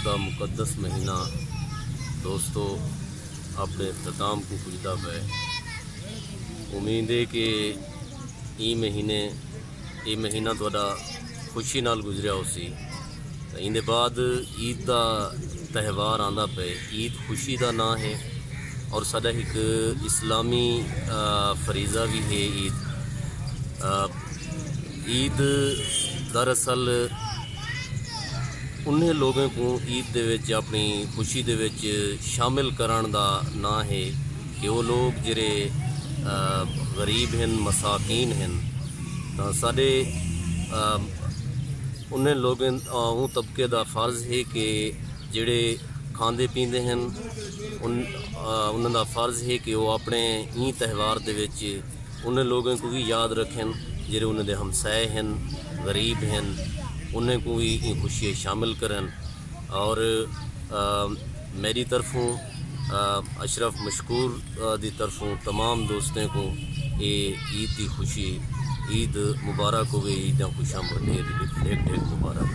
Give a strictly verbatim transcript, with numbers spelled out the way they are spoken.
دا مقدس مہینہ دوستو اپݨے اختتام کوں پڄدا پئے۔ امید ہے کہ ایں مہینے اے مہینہ تہاݙا خوشی نال گزریا ہوسی۔ تاں ایندے بعد عید دا تہوار آندا پئے۔ عید خوشی دا ناں ہے اور ساݙا ہک اسلامی آ، فریضہ وی ہے عید۔ آ، عید دراصل انہیں لوگوں کو عید دے وچ اپنی خوشی دے وچ شامل کرن دا ناں ہے کہ وہ لوگ جڑے آ، غریب ہن، مساکین ہن، تاں ساڈے آ، انہیں لوگوں آ، اوں طبقے دا فرض ہے کہ جڑے کھاندے پیندے ہن، ان آ، انہاں دا فرض ہے کہ وہ اپنے ایں تہوار دے وچ انہیں لوگوں کو بھی یاد رکھن جڑے انہاں دے ہمسائے ہن، غریب ہن، انہیں کو بھی ایں خوشی شامل کرن۔ اور آ، میری طرفوں آ، اشرف مشکور آ، دی طرفوں تمام دوستیں کو اے عید دی خوشی، عید مبارک ہوے، عید دیاں خوشیاں، ڈھیر ڈھیر مبارک۔